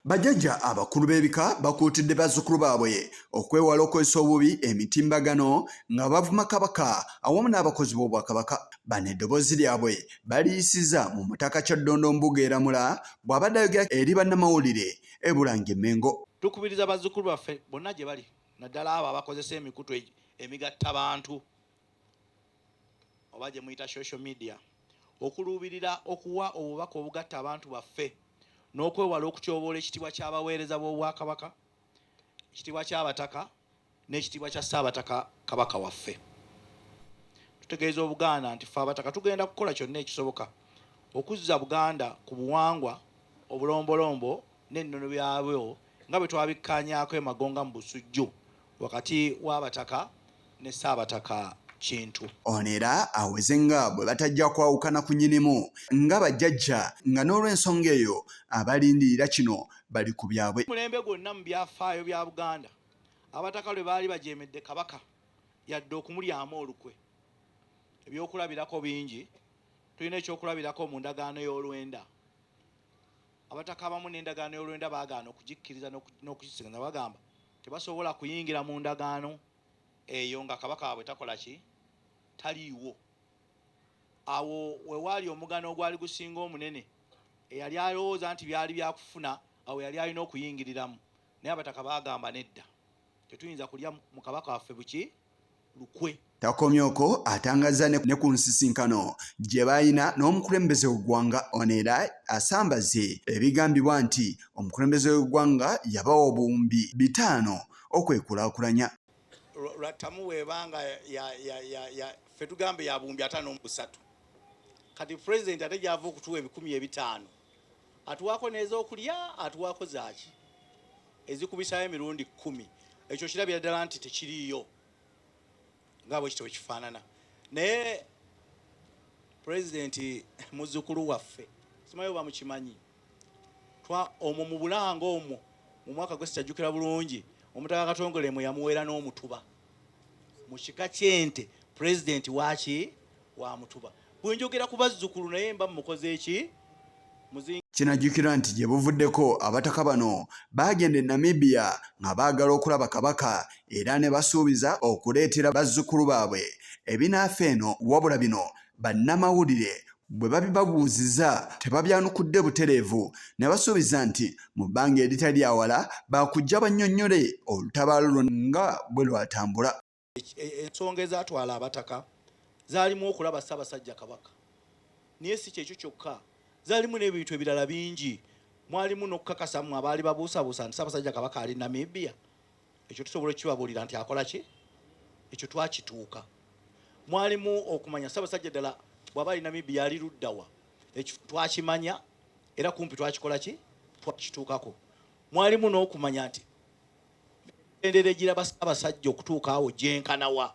Bajjajja abakulu b'ebika bakuutidde bazzukulu baabwe okwewala okukozesa obubi emitimbagano nga bavuma Kabaka awamu n'abakozi b'Obwakabaka. Bano eddoboozi lyabwe baliyisizza mu Mutaka Kyaddondo Mbuga Eramula bw'abadde ayogera eri bannamawulire e Bulange Mmengo. Tukubiriza bazzukulu baffe bonna gye bali naddala abo abakozesa emikutu emigattabantu oba gye muyita social media okuluubirira okuwa obubaka obugatta abantu baffe n'okwewala okutyoboola ekitiibwa ky'abaweereza b'Obwakabaka, ekitiibwa ky'Abataka n'ekitiibwa kya Ssaabataka Kabaka waffe. Tutegeeza Obuganda nti ffe Abataka tugenda kukola kyonna ekisoboka okuzza Buganda ku buwangwa, obulombolombo n'ennono byabwo nga bwe twabikkaanyaako e Magonga mu Busujju wakati w'Abataka ne Ssaabataka Kintu. Ono era aweze nga bwe batajja kwawukana ku nnyinimu nga bajjajja nga n'olw'ensonga eyo abalindirira kino bali ku byabwe. Mulembe gwonna mu byafaayo bya Buganda Abataka lwe baali bajeemedde Kabaka yadde okumulyamu olukwe. Ebyokulabirako bingi, tulina ekyokulabirako mu ndagaano y'Olwenda. Abataka abamu n'endagaano y'Olwenda baagaana okugikkiriza n'okugisigana bagamba tebasobola kuyingira mu ndagaano eyo nga Kabaka waabwe takola ki? Taliiwo. Awo we waali omugano ogwali gusinga omunene eyali alowooza nti byali bya kufuna awo yali alina okuyingiriramu naye Abataka baagamba nedda tetuyinza kulya mu Kabaka waffe buki? Lukwe. Takomye okwo atangazza ne ku nsisinkano gye balina n'omukulembeze w'eggwanga. Ono era asambaze ebigambibwa nti omukulembeze w'eggwanga yabawa obuwumbi 500 okwekulaakulanya. Lwattamu bw'eba nga ffe tugambe ya buwumbi 53, kati Pulezidenti ate gy'ava okutuwa 500,000, atuwaako n'ez'okulya, atuwaako zaaki ezikubisaayo emirundi 10. Ekyo kirabira ddala nti tekiriiyo nga bwe kityo bwe kifaanana. Naye Pulezidenti muzzukulu waffe, simanyi oba mukimanyi, omwo mu Bulange omwo mu mwaka gwe sikyajjukira bulungi, Omutaka Katongole mwe yamuweera n'omutuba mu kika ky'ente. Pulezidenti waki? Wa mutuba. Bwe njogera ku bazzukulu naye mba mukoze eki? Kinajjukirwa nti gye buvuddeko Abataka bano baagenda e Namibia nga baagala okulaba Kabaka era ne basuubiza okuleetera bazzukulu baabwe ebinaafa eno, wabula bino bannamawulire bwe babibabuuzizza tebabyanukudde butereevu ne basuubiza nti mu bbanga eritali lya wala baakujja bannyonnyole olutabaalo luno nga bwe lwatambula. Ensonga ezatwala Abataka zaalimu okulaba Ssaabasajja Kabaka, naye si kyekyo kyokka, zaalimu n'ebintu ebirala bingi. Mwalimu n'okukakasa mmwe abaali babuusabuusa nti Ssaabasajja Kabaka ali Namibia. Ekyo tusobola okukibabuulira nti akola ki? Ekyo twakituuka. Mwalimu okumanya Ssaabasajja ddala bw'aba ali Namibia ali luddawa. Ekyo twakimanya era kumpi twakikola ki? Twakituukako. Mwalimu n'okumanya nti emitendera egiraba Ssaabasajja okutuuka awo gyenkanawa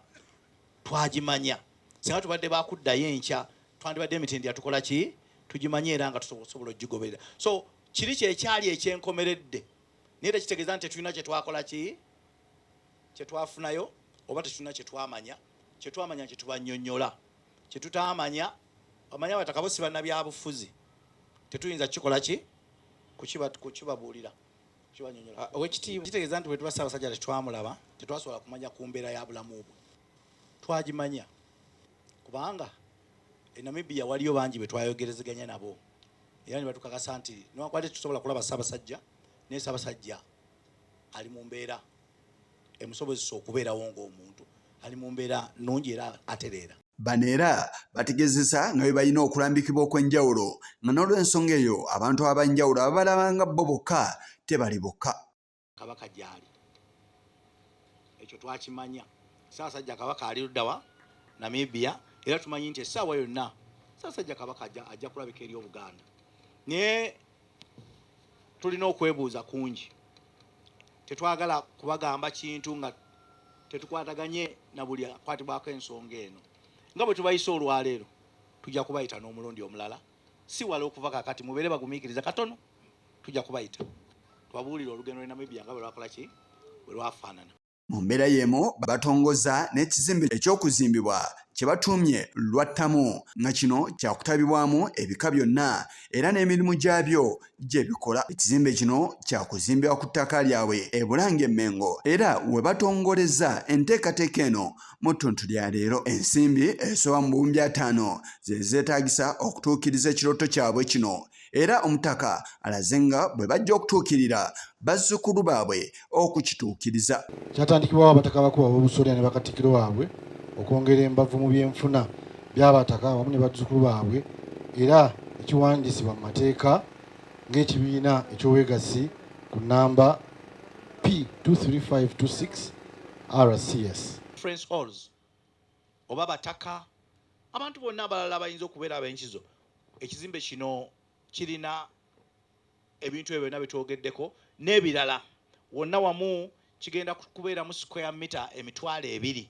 twagimanya. Singa tubadde bakuddayo enkya, twandibadde emitendera tukola ki? Tugimanye era nga tusobola okugigoberera. So kiri kyekyali ekyenkomeredde, naye tekitegeeza nti tetulina kyetwakola ki kyetwafunayo oba tetulina kyetwamanya. Kyetwamanya kyetubanyonyola, kyetutaamanya, omanya Abataka bo si bannabyabufuzi, tetuyinza kukikola ki kukibabuulira, kibanyonyola. Owekitiibwa, kitegeeza nti bwe tuba Ssaabasajja tetwamulaba, tetwasobola kumanya ku mbeera ya bulamu bwe. Twagimanya kubanga e Namibia waliyo bangi be twayogerezeganya nabo era ne batukakasa nti newankubadde tetusobola kulaba Ssaabasajja, naye Ssaabasajja ali mu mbeera emusobozesa okubeerawo ng'omuntu ali mu mbeera nnungi era atereera. Bano era bategeezezza nga bwe balina okulambikibwa okw'enjawulo nga n'olw'ensonga eyo abantu ab'enjawulo ababalaba nga bo bokka tebali bokka. Kabaka gy'ali, ekyo twakimanya. Ssaabasajja Kabaka ali ludda wa? Namibia, era tumanyi nti essaawa yonna Ssaabasajja Kabaka ajja kulabika eri Obuganda, naye tulina okwebuuza kungi. Tetwagala kubagamba kintu nga tetukwataganye na buli akwatibwako ensonga eno. Nga bwe tubayise olwaleero, tujja kubayita n'omulundi omulala si wala okuva kakati. Mubeere bagumiikiriza katono, tujja kubayita tubabuulire olugendo lwe Namibia nga bwe lwakola ki, bwe lwafaanana. Mu mbeera y'emu batongoza n'ekizimbe eky'okuzimbibwa kye batuumye Lwattamu nga kino kyakutabibwamu ebika byonna era n'emirimu gyabyo gye bikola. Ekizimbe kino kyakuzimbibwa ku ttaka lyabwe e Bulange Mmengo era we batongolezza enteekateeka eno mu ttuntu lya leero. Ensimbi esoba mu 50,000 ze zeetaagisa okutuukiriza ekirooto kyabwe kino era Omutaka alaze nga bwe bajja okutuukirira bazzukulu baabwe okukituukiriza. Kyatandikibwawo Abataka abakulu ab'Obusolya ne Bakatikkiro baabwe okwongera embavu mu byenfuna by'Abataka wamu ne bazzukulu baabwe era ekiwandiisibwa mu mateeka ng'ekibiina eky'obwegassi ku nnamba P23526 RCS. Conference halls oba bataka abantu bonna abalala abayinza okubeera ab'enkizo. Ekizimbe kino kirina ebintu ebyo byonna byetwogeddeko n'ebirala. Wonna wamu kigenda kubeeramu square meter 2000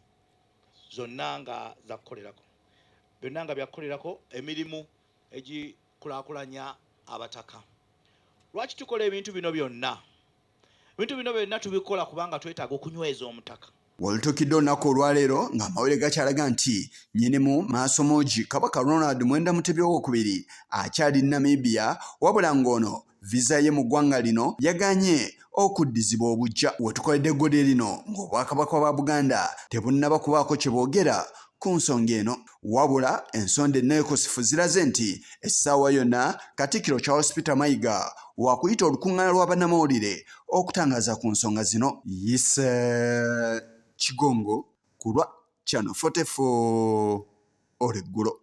zonna nga za kukolerako. Byonna nga bya kukolerako emirimu egikulaakulanya abataka. Lwaki tukola ebintu bino byonna? Ebintu bino byonna tubikola kubanga twetaaga okunyweza omutaka. Wolutuukidde olunaku olwaleero ng'amawulire gakyalaga nti nnyinimu Maasomogi Kabaka Ronald Mwenda Mutebi owokubiri akyali Namibia wabula ng'ono viza ye mu ggwanga lino yagaanye okuddizibwa obuggya. Wetukoledde eggulire lino ng'Obwakabaka bwa Buganda tebunnaba kubaako kye boogera ku nsonga eno. Wabula ensonda enneekusifu ziraze nti essaawa yonna Katikkiro Charles Peter Mayiga waakuyita olukungaana lwa bannamawulire okutangaaza ku nsonga zino. Yise Kigongo ku lwa Channel 44 olweggulo.